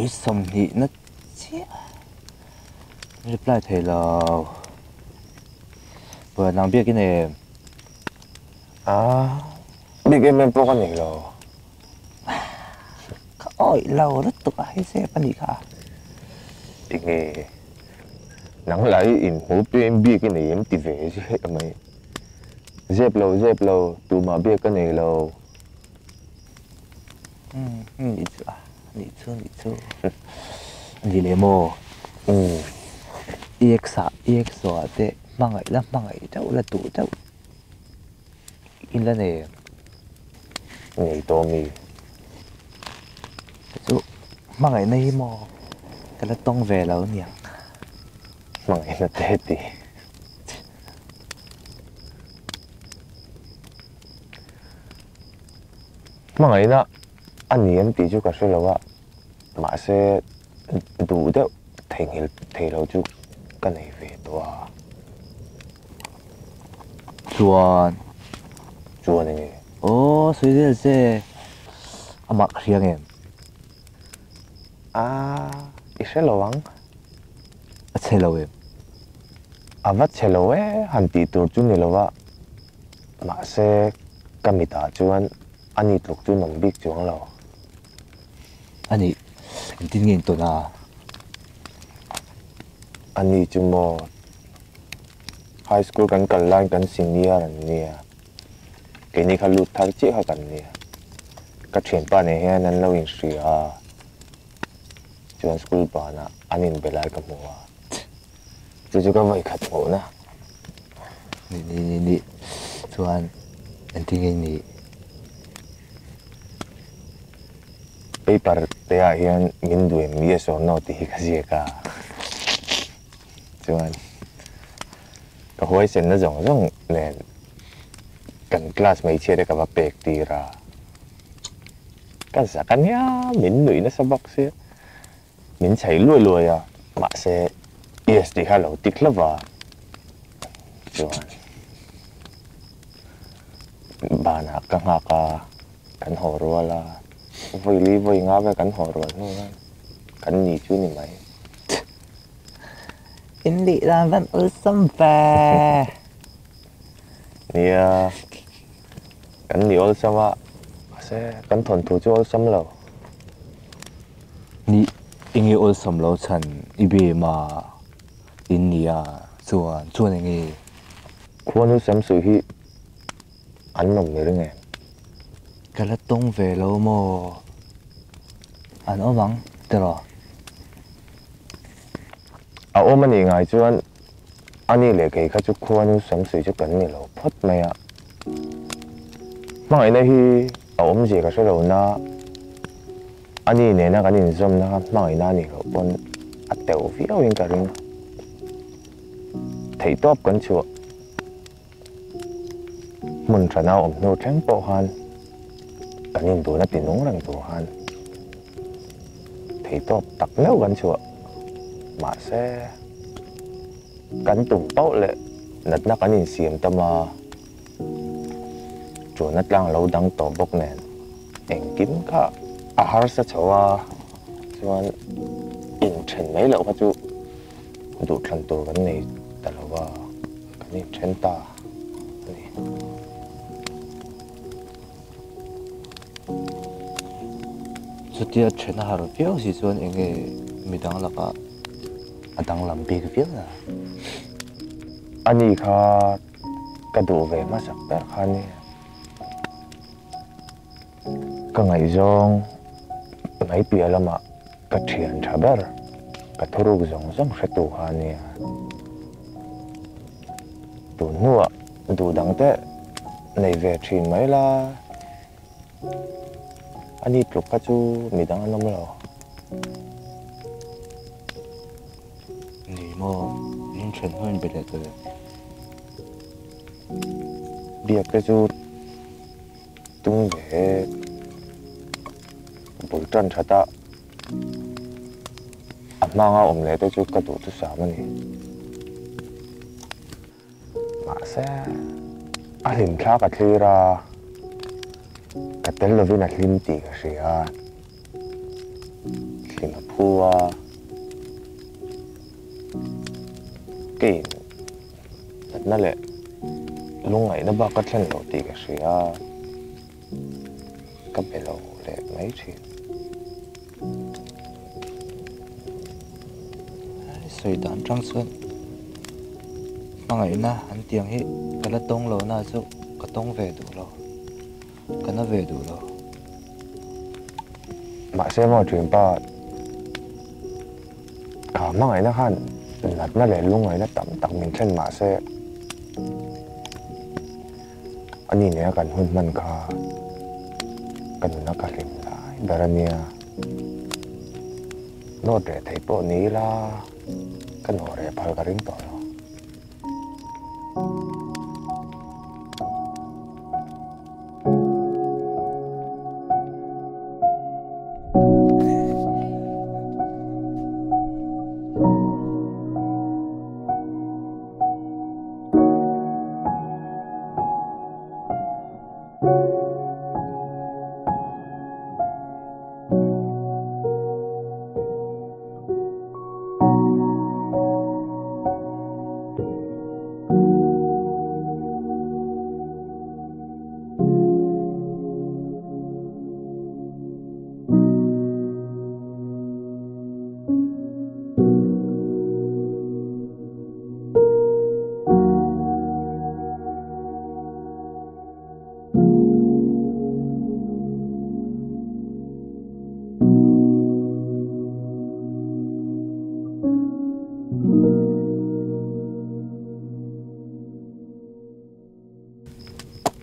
Mi 20 na chiah reply thei lo. Buai nang biak i nei em? A, bik em em pawh ka nei lo. Ka awih lo lutuk a, hei zep a nih kha. Enge nang lah hi inhmu peng bik i nei em ti ve zep mai. Zep lo zep lo, tumah biak ka nei lo. Umm nih chu a, nih chu nih chu. A ni leh maw? Umm. I ex ah i ex zawh ah te hmangaih la hmangaih deuh la duh deuh in la nei em? Nei tawh mi. Chu hmangaihna hi maw ka la tawng ve lo niang. Hmangaihna te ti. Hmangaihna a ni em tih chu ka hre lo a, mahse duh deuh theihnghilh thei lo chu ka nei ve tawh a. Chuan. Chuan enge? Aw sawi zel che, amah ka hria ngem? A, i hre lo ang. A chhe lo em? A va chhe lo e, han tih tur chu ni lo a, mahse ka mitah chuan a ni tluk chu nawm bik chuang lo. A nih, engtin nge intawn a? A ni chu maw, high school kan kal laiin kan senior an nia, keini kha lut thar chiah kha kan nia. Ka thianpa nen hian an lo inhria a. Chuan school banah an inbe lai ka hmu a, chu chu ka vawi khat hmuhna. Ni ni ni ni chuan engtin nge ni? Paper te ah hian min duh em yes or no tih hi ka ziak a, chuan ka huaisenna zawng zawng nen kan class hmeichhia te ka va pek tir a. Ka zak a nia, min nuih nasa bawk sia, min chhei luai luai a, mahse yes tih kha a lo tik hlauh va, chuan banah ka nghak a, kan haw rual a, vawi li vawi nga vel kan haw rual hnu khan kan ni chu ni mai. In lih dan van awlsam ve. Nia, kan ni awlsam a, mahse kan thawnthu chu awlsam lo. Ni, enge awlsam lo chhan i bem a, in nia chuan, chuan enge? Khuanu Samsui hi an awm mi ring em? Ka la tawng ve lo maw? An awm ang tiraw? A awm a nih ngai chuan Ani leh kei kha chu khuanu samsui chu kan ni lo phawt mai a. Hmangaihna hi a awmzia ka hre lo na, ani nena kan inzawmna kha hmangaihna a nih loh pawn a teuh viauin ka ring. Theihtawp kan chhuah hmun ṭhana awm hnu thleng pawh khan kan induhna ti nung reng tur khan theihtawp tak meuh kan chhuah. Mahse, kan tum pauh leh natna kan insiam tam a, ṭuanna tlang lo dang tawh bawk nen engkim kha a harsa chho a, chuan inṭhen mai loh kha chu duhthlan tur kan nei ta lo va, kan inṭhen ta a ni. Chutia ṭhen a har viau si chuan eng nge midang lakah a danglam bik viau na? Ani kha ka duh ve hmasak ber kha a nia. Ka ngaihzawng mai piah lamah ka ṭhian ṭha ber, ka thuruk zawng zawng hretu kha a nia. Tun hnuah duh dang te nei ve ṭhin mai la, a ni tluk kha chu midang an awm lo. Ni maw, min ṭhen hnuaiin be leh tawh em? Biak te chu tum ve bul ṭan ṭhat a, a hmanga awm leh te chu ka duh thusam a ni. Mahse, a hlim thla ka thlir a, ka tel lovin a hlim tih ka hria a, hlim a phu. pu a, keiin natna leh lungngaihna bak ka thlen lo tih ka hria a, ka be lo leh mai thin. Sawi dan tang chuan hmangaihna an tiang hi ka la tawng lo na chu ka tawng ve duh lo, ka na ve duh lo. Mahse maw thianpa, kha hmangaihna khan natna leh lungngaihna tam tak min thlen mahse ani nena kan hun hman kha ka nuna ka hlim lai ber a nia. Nawt reh thei pawh ni ila ka nawh reh phal ka ring tawh lo.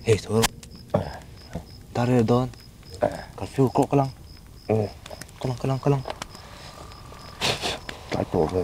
Hei tho rawh. Dar rel dawn. Ka fiu kawh ka lang. Ka lang ka lang ka lang. Tlai tawh ve.